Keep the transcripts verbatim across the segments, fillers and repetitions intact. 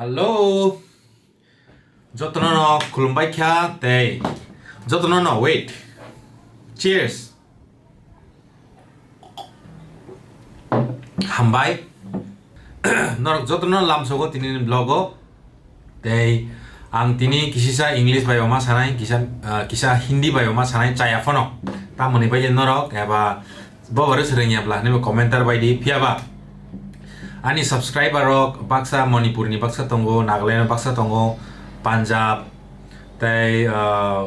Hello. Jotono no khulumbai kha tei jotono no wait. Cheers. Hambai. Norok jotono lamsogo tini ni vlog o. Tei ang tini kisisa English bai oma sanai, kisa, ah, kisa Hindi bai oma sanai chaya phano. Tamoni bai norok eba Bo borok se rwngya bla hinwi bo commenter bai di. Phiya ba ani subscriber rok baksa Manipur ni baksa tongo, Nagaland ni baksa tongo, Punjab, tei, ah,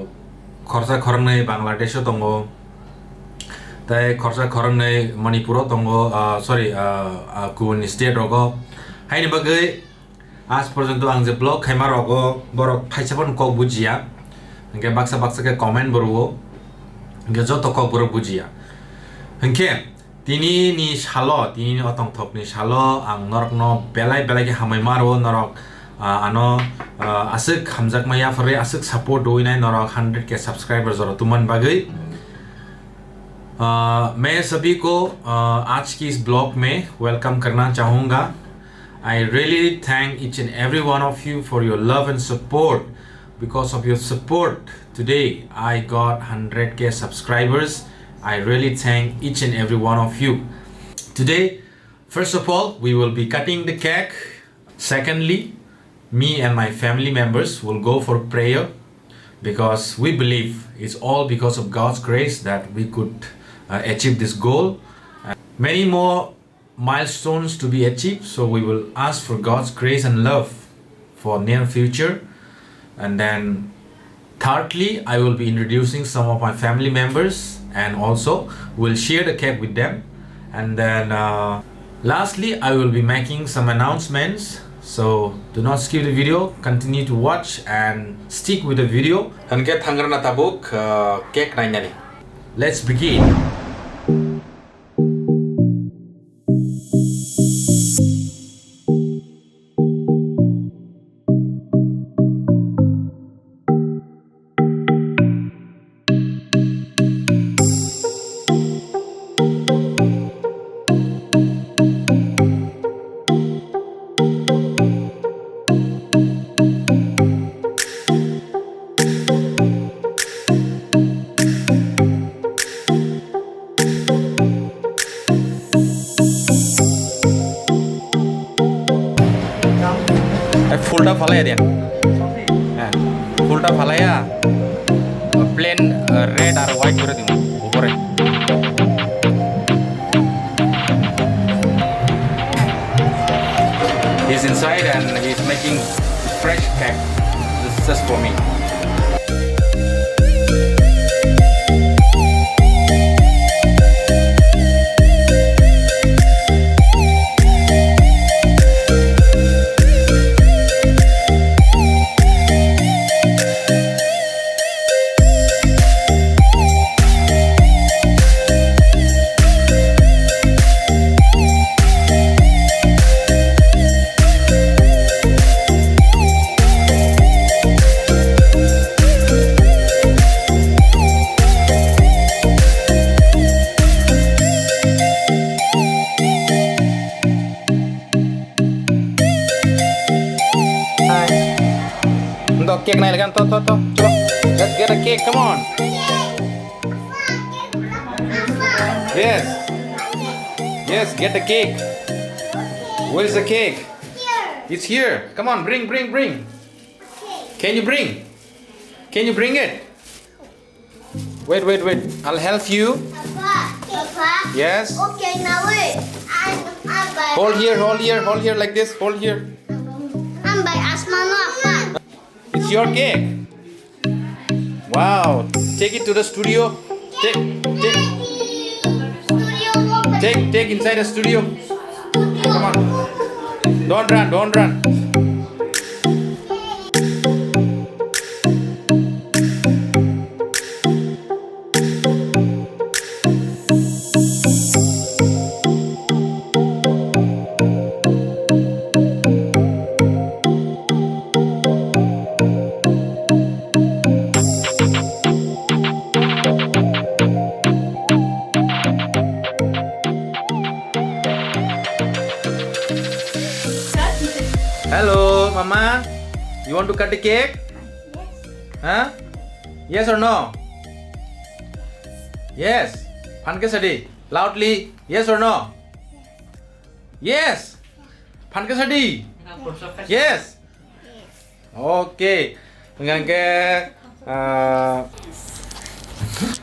khorsa khoroknwi Bangladesh o tongo, tei khorsa khoroknwi Manipur o tongo, ah, sorry, ah, ah, kubun ni state rogo. Haini bagwi Aaj porjonto ang je vlog khaima rogo borok thaisa phano kok bujiya. Hwnkhe baksa baksa khe comment bo rwo. Hwnkhe joto kok borok bujiya. Hwnkhe tini ni salo, tini ni o tongthok ni salo ang norok no belai belai khe hambai ma rwo norok, ah, ano, ah, aswk hamjakma yapharwi aswk support rwinai norok hundred K subscriber jora tubumani bagwi. Ah, मैं सभी को, ah, आज की इस vlog में welcome करना चाहूँगा। I really thank each and every one of you for your love and support. Because of your support, today I got hundred K subscribers. I really thank each and every one of you. Today, first of all, we will be cutting the cake. Secondly, me and my family members will go for prayer because we believe it's all because of God's grace that we could, uh, achieve this goal. Uh, many more milestones to be achieved, so we will ask for God's grace and love for near future. And then thirdly, I will be introducing some of my family members and also we'll share the cake with them. And then, uh, lastly, I will be making some announcements. So do not skip the video, continue to watch and stick with the video. Hwnkhe thangrana tabuk, uh, cake nainani. Let's begin. Eh, ফুলটা ফালাইয়া দেন। হ্যাঁ, ফুলটা ফালাইয়া plain, uh, red আর white করে দিন উপরে। He's inside and he's making fresh cake. This is just for me. Hi. Ndo cake nai lagan to to to. Chalo. Let's get a cake. Come on. Yes. Yes, get the cake. Where is the cake? It's here. Come on, bring, bring, bring. Can you bring? Can you bring it? Wait, wait, wait. I'll help you. Papa, Papa. Yes. Okay, now wait. I'm, I'm by. Hold here, hold here, hold here like this. Hold here. I'm by Asma, no, Papa. It's your cake. Wow. Take it to the studio. Take, take, take, take inside the studio. Come on. Don't run, don't run. Hello, Mama, you want to cut the cake? Huh? Yes or no? Yes. Phan khe sadi. Loudly. Yes or no? Yes. Phan khe sadi. Yes. Okay. Hingke, ah,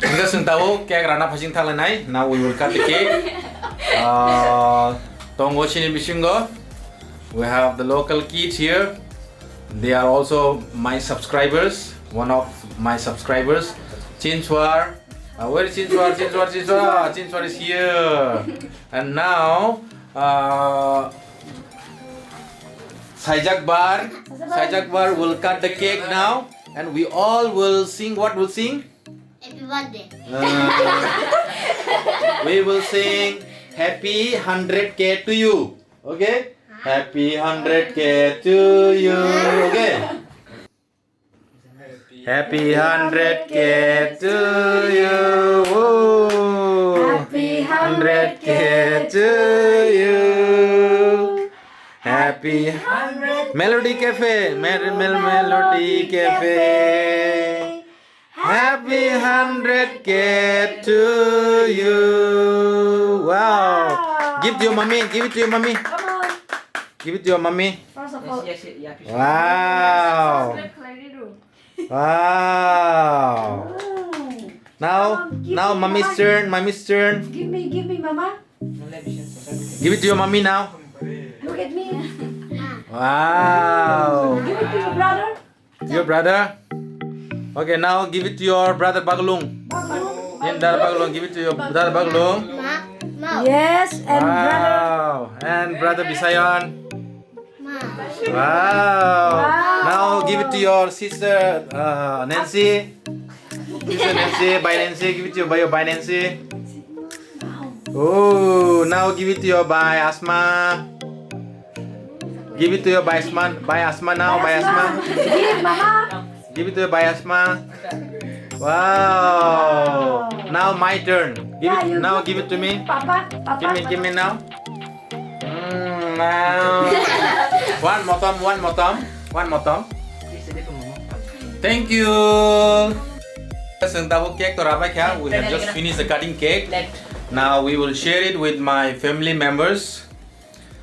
hingke chwng tabuk cake rana phasing thanglainai. Now we will cut the cake. Ah, tongo chini bisingo. We have the local kids here. They are also my subscribers. One of my subscribers, Chinchwar. Uh, where is Chinchwar? Chinchwar, Chinchwar. Chinchwar is here. And now, uh, Saijak Bar. Saijak Bar will cut the cake now, and we all will sing. What will sing? Happy birthday. Uh, we will sing Happy hundred K to you. Okay? Happy hundred K to you. Okay? Happy hundred K to you. Woo. Happy hundred K to you. Happy hundred Melody Cafe. Mer- Mel- Melody Cafe. Happy hundred K to you. Wow. Wow. Give to your mommy. Give it to your mommy. Come on. Give it to your mommy. First of all, Wow. Subscribe khlai di do. Wow. Mm. Now, Mom, give now me, mommy's Mama. Turn, mommy's turn. Give me, give me, Mama. Give it to your mommy now. Look at me. Wow. Give it to your brother. Your brother. Okay, now give it to your brother Baglung. Baglung. Yan, brother Baglung, give it to your brother Baglung. Ma, ma. Yes, and brother. Wow. And brother Bisayon. Ma. Wow. Wow. Now give it to your sister, uh, Nancy. Sister Nancy, by Nancy, give it to your, by your, by Nancy. Oh, now give it to your by Asma. Give it to your by Asma, by Asma now, by Asma. Give, Mama. Give it to your by Asma. Wow. Now my turn. Give Yeah, it, you now give give it to me. Papa, Papa. Give me, give me now. Mm, now. One motom, one motom, one motom. Thank you. Chwng tabuk cake to rabai kha. We have just finished the cutting cake. Now we will share it with my family members.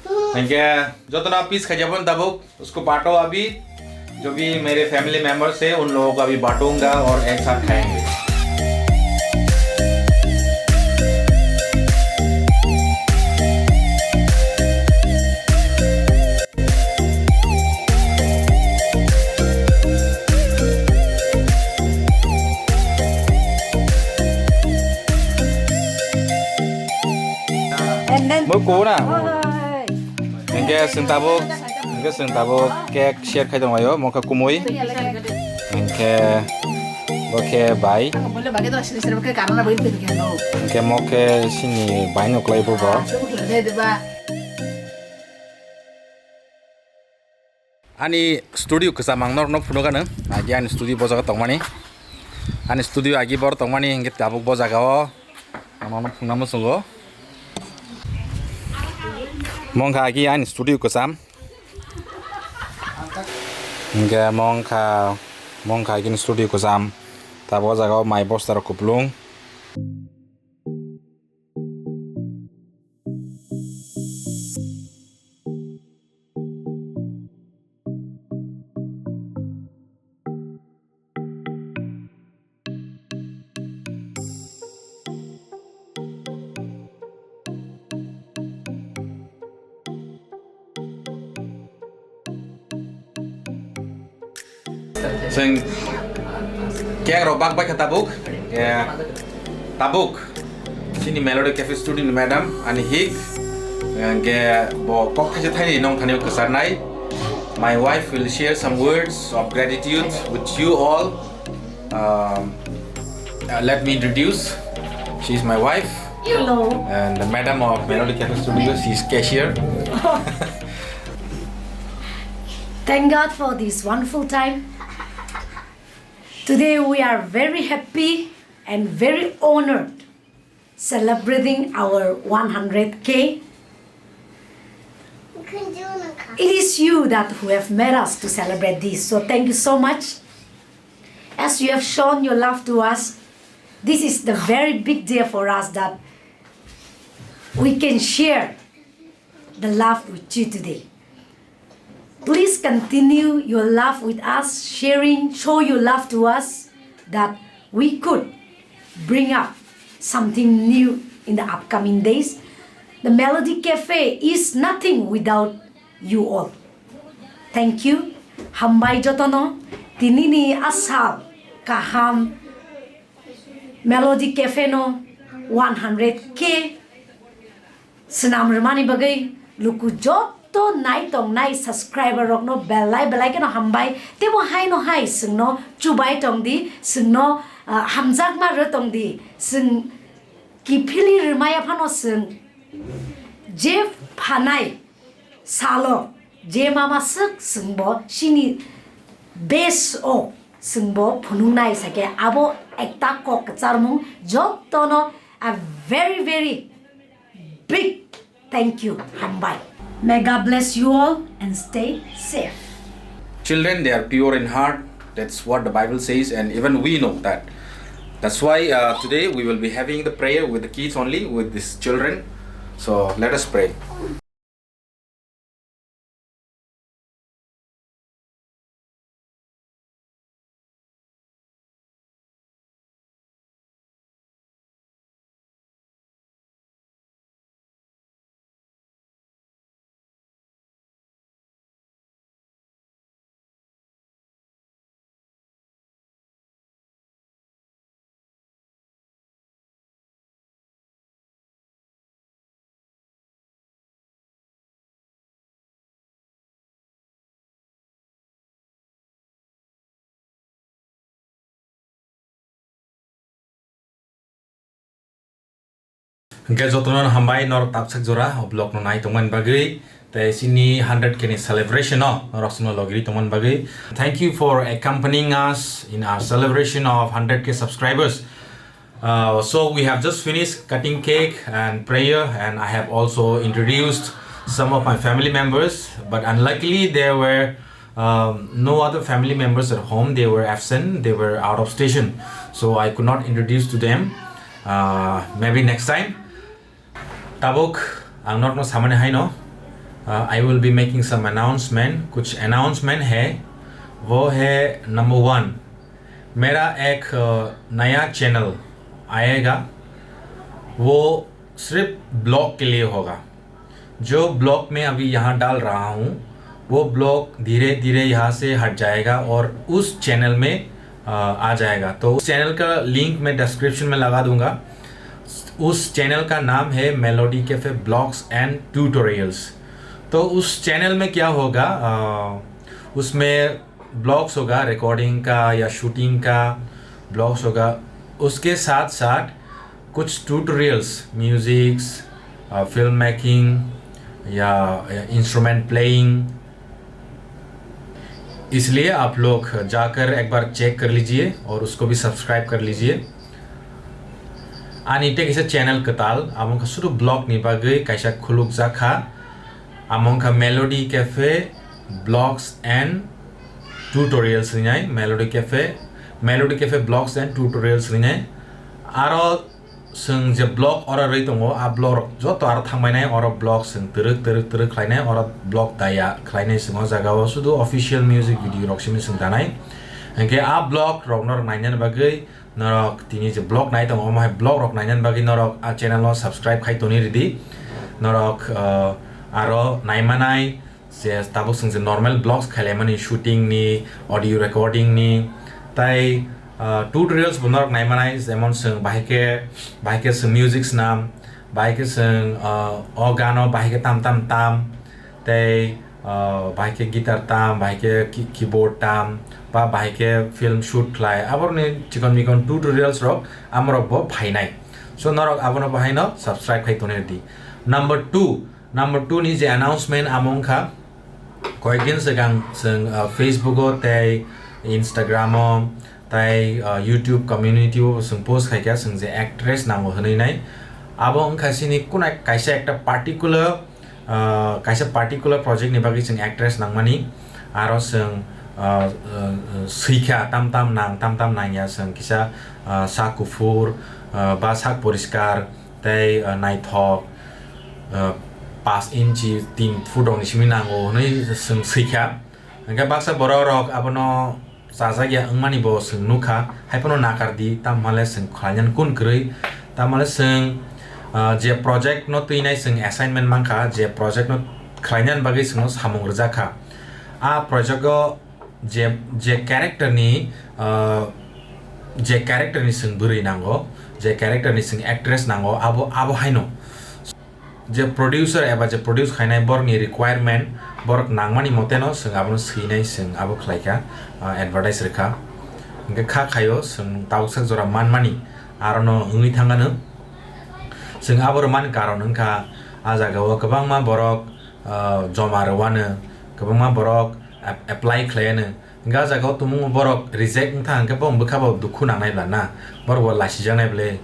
Hingke jotono piece khaijabon tabuk, usko bato abhi. जो भी मेरे family members है, उन लोगों को अभी बांटूंगा और एक साथ खाएंगे। And then Mo ko na? Oh, oh, oh, oh. Hingke chwng tabuk, hingke chwng tabuk cake share khai tonglaio, mokha kumui. Hingke bo khe bai. Hingke mo khe chini bai no kwlai bo bo. Ani studio kwcham ang norokno phunukgano. Agi ani studio bo jaga tongmani. Ani studio agi bor tongmani, hingke tabuk bo jaga o ang norokno phunukna muchungo. Mongkha agi ani studio kwcham. Hingke mongkha, mongkha agi studio kwcham. Tabuk o jaga o mai bosta rok kupulung. Chwng cake rok bak bai kha tabuk. Eh, tabuk. Chini Melody Cafe Studio ni madam, ani hik. Hingke bo kok thaisa thaini nong thani kwcharnai. My wife will share some words of gratitude with you all. Um, uh, let me introduce. She is my wife. Hello. And the madam of Melody Cafe Studio, she is cashier. Thank God for this wonderful time. Today we are very happy and very honored celebrating our one hundred K. It is you that who have made us to celebrate this. So thank you so much. As you have shown your love to us, this is the very big day for us that we can share the love with you today. Please continue your love with us, sharing, show your love to us that we could bring up something new in the upcoming days. The Melody Cafe is nothing without you all. Thank you. Hambai jotono, tinini asal kaham Melody Cafe no one hundred K swnam rwmani bagwi luku joto nai tongnai subscriber rokno belai belai kheno hambai. Tebo haino hai chwngno chubai tongdi, chwngno, ah, hamjakma rw tongdi, chwng kiphilwi rwmaya phano chwng je phanai salo je mama swk chwngbo chini base o chwngbo phunuknai sakhe abo ekta kok kwcharmung jotono a very very big thank you, hambai. May God bless you all and stay safe. Children, they are pure in heart. That's what the Bible says, and even we know that. That's why, uh, today we will be having the prayer with the kids only, with these children. So let us pray. Hwnkhe jotono hambai norok taksa jora o vlog no nai tongmani bagwi, tei chini hundred K ni celebration o norok chwngno logiri tongmani bagwi. Thank you for accompanying us in our celebration of hundred K subscribers. Uh, so we have just finished cutting cake and prayer, and I have also introduced some of my family members, but unluckily there were, um, no other family members at home. They were absent, they were out of station, so I could not introduce to them. Uh, maybe next time. Tabuk ang norokno samani haino, uh, I will be making some announcement. Kuch announcement hai, wo hai number one, मेरा एक, uh, नया चैनल आएगा, वो सिर्फ ब्लॉग के लिए होगा। जो ब्लॉग मैं अभी यहाँ डाल रहा हूँ, वो ब्लॉग धीरे धीरे यहाँ से हट जाएगा और उस चैनल में, अ, आ जाएगा। तो उस चैनल का लिंक मैं डिस्क्रिप्शन में लगा दूंगा। उस चैनल का नाम है melody cafe blogs and tutorials. तो उस चैनल में क्या होगा, अ, उसमें ब्लॉग्स होगा, रिकॉर्डिंग का या शूटिंग का ब्लॉग्स होगा। उसके साथ साथ कुछ ट्यूटोरियल्स, म्यूजिक्स, अ, फिल्म मेकिंग या, या इंस्ट्रूमेंट प्लेइंग। इसलिए आप लोग जाकर एक बार चेक कर लीजिए और उसको भी सब्सक्राइब कर लीजिए। Ani tei kaisa channel kwtal, amo wngkha suru vlog ni bagwi kaisa khuluk jakha, amo wngkha Melody Cafe Vlogs and Tutorials hinai, Melody Cafe, Melody Cafe Vlogs and Tutorials hinai. Aro chwng je vlog oro rwi tongo, a vlog rok joto aro thangbainai, oro vlog chwng twrwk twrwk twrwk khlainai, oro vlog daya khlainai chwng o jaga o, sudu official music video rok simi chwng danai. Hinkhe a vlog rok norok nainani bagwi norok tini je vlog nai tongo, omo hai vlog rok nainani bagwi norok a channel o subscribe khai toni ridi. Norok, uh, aro naimanai je tabuk chwng je normal vlogs khailaimani, shooting ni, audio recording ni, tai, uh, tutorials bo norok naimanai, jemon chwng bahai khe, bahai khe chwng music swnam, bahai khe chwng, uh, o gano bahai khe tam tam tam, tei, uh, bahai khe guitar tam, bahai khe ki-, keyboard tam, ba bahai khe film shoot khlai, aborokni chikon mikon tutorials rok amorok bo phainai. So norok abono bo haino subscribe khai toni ridi. Number two, Number two ni je announcement amo wngkha, koyekdin swkang chwng, uh, Facebook o tei Instagram o tei, uh, YouTube community o chwng post khaikha, chwng je actress nango hwnwi nai. Abo wngkha chini kunai kaisa ekta particular, Ah, kaisa particular project ni bagwi chwng actress nangmani, aro chwng, ah, ah, swikha tam tam nang, tam tam nangya chwng kisa, ah, sak kuphur, ah, ba sak poriskar tei, ah, naithok, ah, paanch inchi tin foot rokni simi nango hwnwi chwng swikha. Hwnkhe baksa borok rok abono chajak ya wngmani bo chwng nukha, haiphano nakar di, tamo hwnle chwng khlainani kun kwrwi, tamo hwnle chwng, ah, je project no twinai chwng assignment mankha, je project no khlainani bagwi chwngno samung rwjak kha. A project o je, je character ni, ah, je character ni chwng bwrwi nango, je character ni chwng actress nango, abo, abo haino. Je producer eba je produce khainai borokni requirement, borok nangmani moteno chwng abono swinai chwng abo khlaikha, ah, advertise rwkha. Hwnkhe kha khaio chwng tabuksak jora manmani, arono wngwi thangano. Chwng abo rwmani karon wngkha, a jagao kwbangma borok, ah, joma rwano, kwbangma borok ap-, apply khlaiano. Hwnkhe ah jagao tumung borok reject wngkha hwnkhe bo bwkha bo dukhu nangnai bla na, borok bo lasijaknai bwle.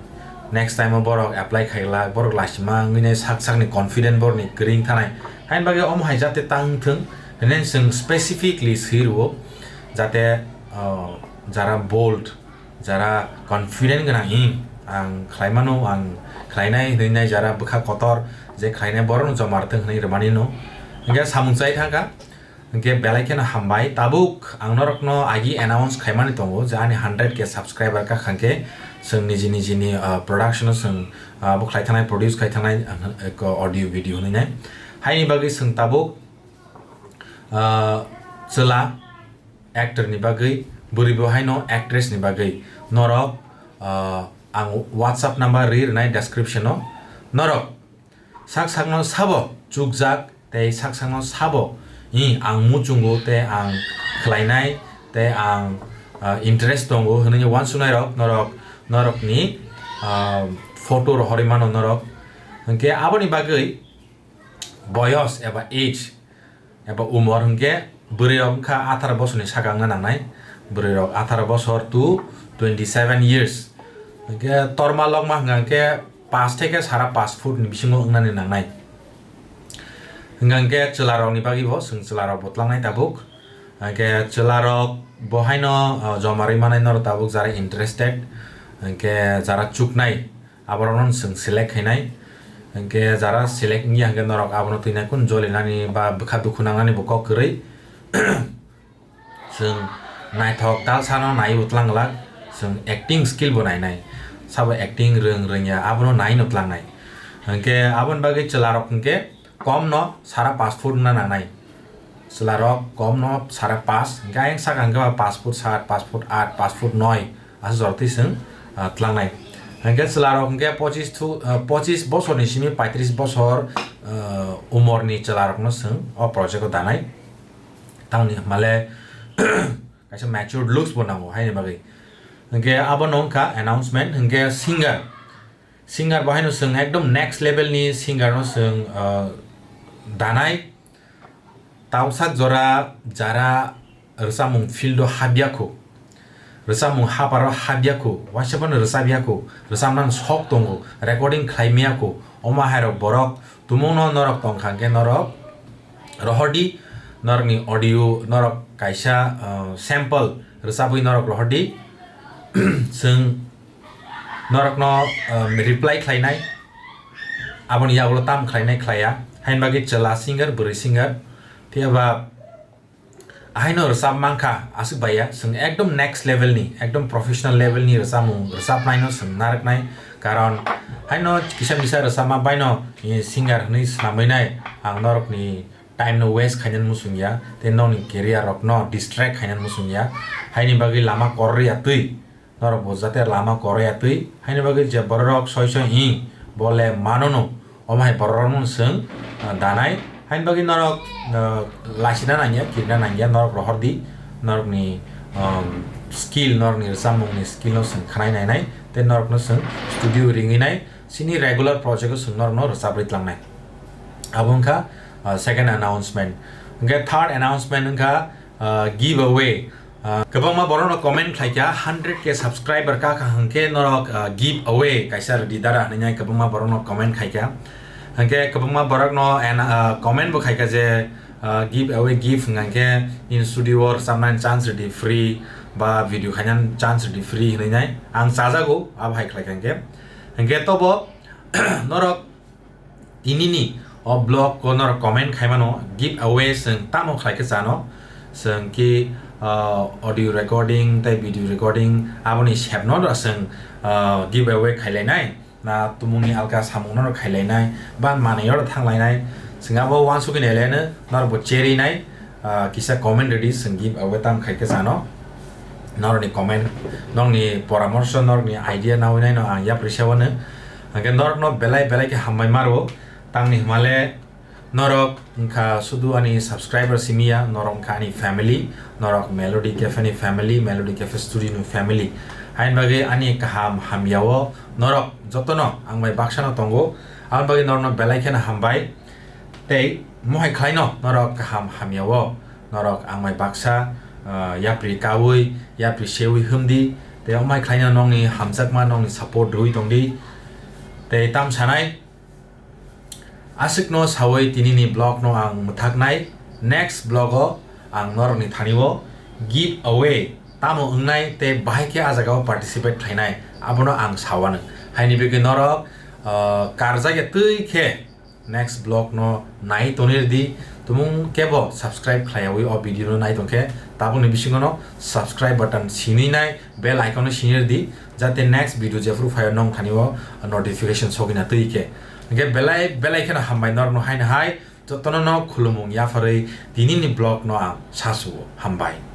Next time o borok apply khailak, borok lasima wngwi nai sak sakni confident borokni kwrwi wngthanai. Haini bagwi omo hai jate tang wngthwng hwnwi chwng specifically swi rwo, jate, ah, jara bold, jara confident gwnang, "Ih, ang khlaimano, ang khlainai," hwnwi nai jara bwkha kotor je khlainai borokno joma rwthwng hwnwi rwmani no. Hwnkhe samung chai thangkha. Hwnkhe belai kheno hambai. Tabuk ang norokno agi announce khaimani tongo je ani hundred K subscriber kakha hwnkhe chwng niji nijini, ah, production o chwng, ah, abo khlai thangnai, produce khai thangnai, ah, audio video hwnwi nai. Haini bagwi chwng tabuk, ah, chwla actor ni bagwi, bwrwi bo haino actress ni bagwi norok, ah, ang WhatsApp number ri rwnai description o. Norok sak sakno sabo chukjak tei sak sakno sabo, "Ih, ang muchungo tei ang khlainai tei ang, ah, interest tongo," hwnwi uansuknai rok norok, norokni, ah, photo rohorwi mano norok. Hwnkhe aboni bagwi boyos eba age eba umor hwnkhe bwrwi rok wngkha atharo bosorni saka wngna nangnai, bwrwi rok atharo bosor to twenty seven years. Hwnkhe torma lokma hwnkha hwnkhe paanch theke sara paanch foot ni bisingo wngnani nangnai. Hwnkha hwnkhe chwla rokni bagwi bo chwng chwla rok bo tlangnai tabuk. Hwnkhe chwla rok bo haino, uh, joma rwi manai norok tabuk jara interested. Hwnkhe jara chuknai aborokno chwng select khainai. Hwnkhe jara select wngya hwnkhe norok abono twinai kun jolinani ba bwkha dukhu nangnani bo kok kwrwi. Chwng naithok talsano naiwi tlang glak, chwng acting skill bo nainai. Sabo acting rwng rwngya abono naino tlangnai. Hwnkhe aboni bagwi chwlarok hwnkhe komno sara paanch foot wngna nangnai. Chwlarok komno sara paanch, hwnkhe ayang saka hwnkhe ba paanch foot saat, paanch foot aat, paanch foot noi. Aswk jorotwi chwng, ah, tlangnai. Hwnkhe chwlarok hwnkhe pochis thu-, ah, pochis bosorni simi paitris bosor, ah, umorni chwlarokno chwng o project o danai. Tamni hwnmale kaisa matured looks bo nango haini bagwi. Hwnkhe abono wngkha announcement, hwnkhe singer. Singer bo haino chwng ekdom next level ni singer no chwng, ah, danai. Tausak jora jara rwchapmung field o habya kho, rwchapmung haparo habya kho, waisa phano rwchapya kho, rwchapnani sok tongo, recording khlai maya kho, omo hairok borok tumungno norok tongkha hwnkhe norok rohordi, norokni audio norok kaisa, ah, sample rwchapwi norok rohordi. Chwng norokno, um, reply khlainai, aboni yagulo tam khlainai khlaiya, haini bagwi chwla singer, bwrwi singer, phiya ba ahaino rwchap mankha, aswk baiya, chwng ekdom next level ni, ekdom professional level ni rwchapmung rwchapnaino chwng narwknai, karon haino kisa misa rwchapma baino, eh, singer hwnwi swnamwi nai, ang norokni time no waste khainani muchungya, tei nokni career rokno distract khainani muchungya, haini bagwi lama kororya twi. Norok bo jate lama koroi ya twi, haini bagwi je bororok soi soi hi bo le manono, omo hai bororokno chwng, ah, danai. Haini bagwi norok, ah, lasina nangya, kirina nangya, norok rohor di, norokni, um, skill, norokni rwchapmungni skill no chwng khnai nainai, tei norokno chwng studio ringwi nai, chini regular project o chwng norokno rwchaprwi tlangnai. Abo wngkha, ah, second announcement. Hwnkhe third announcement wngkha, ah, giveaway. Ah, kwbangma borokno comment khlaikha, hundred K subscriber kakha hwnkhe norok, ah, giveaway kaisa rwdi dara hwnwi kwbangma borokno comment khaikha. Hwnkhe kwbangma borokno en, ah, comment bo khaikha je, ah, give away gift hwnkha khe nini studio o rwchapnani chance rwdi free ba video khainani chance rwdi free hwnwi nai. Ang chajago abo hai khlaikha hwnkhe. Hwnkhe tobo norok tinini o vlog o norok comment khaimano give away chwng tamo khlaikhe chano. Chwng ki, ah, audio recording tei video recording aboni sepno da chwng, ah, give away khailainai. Na tumungni alka samungno khailainai, ba manwi oro thanglainai. Chwng abo uansukgwi nailaino, norokbo cherinai, ah, kisa comment rwdi, chwng give away tam khaikhe chano. Norokni comment, norokni poramorsho, norokni idea nawi naino ang yapri sewano. Hwnkhe norokno belai belai khe hambai maro, tamni hwnmale, norok wngkha sudu ani subscriber simi ya, norok wngkha ani family, norok Melody Cafe ni family, Melody Cafe Studio ni family. Haini bagwi ani kaham hamya o norok jotono ang bai baksa no tongo, aboni bagwi norokno belai kheno hambai. Tei mohai khlaino norok kaham hamya o norok ang bai baksa, ah, yapri kaui, yapri seui himdi, tei omai khlaino nokni hamjakma, nokni support rwui tongdi. Tei tam sanai, aswkno saui tinini vlog no ang mwthaknai. Next vlog o ang norokni thani o give away tamo wngnai tei bahai khe ah jaga o participate khlainai, abono ang sawanw. Haini bagwi norok, ah, karjak ya twi khe next vlog no nai tonwi rwdi. Tumung kebo subscribe khlaiyaui o video no nai tongkhe, tabukni bisingo no subscribe button sinwi nai, bell icon no sinwi rwdi, jate next video jephuru phaio nong thani o notification sogwina twi khe. Hwnkhe belai belai kheno hambai norokno haino hai jotono no khulumung yapharwi tinini vlog no ang sasu o. Hambai.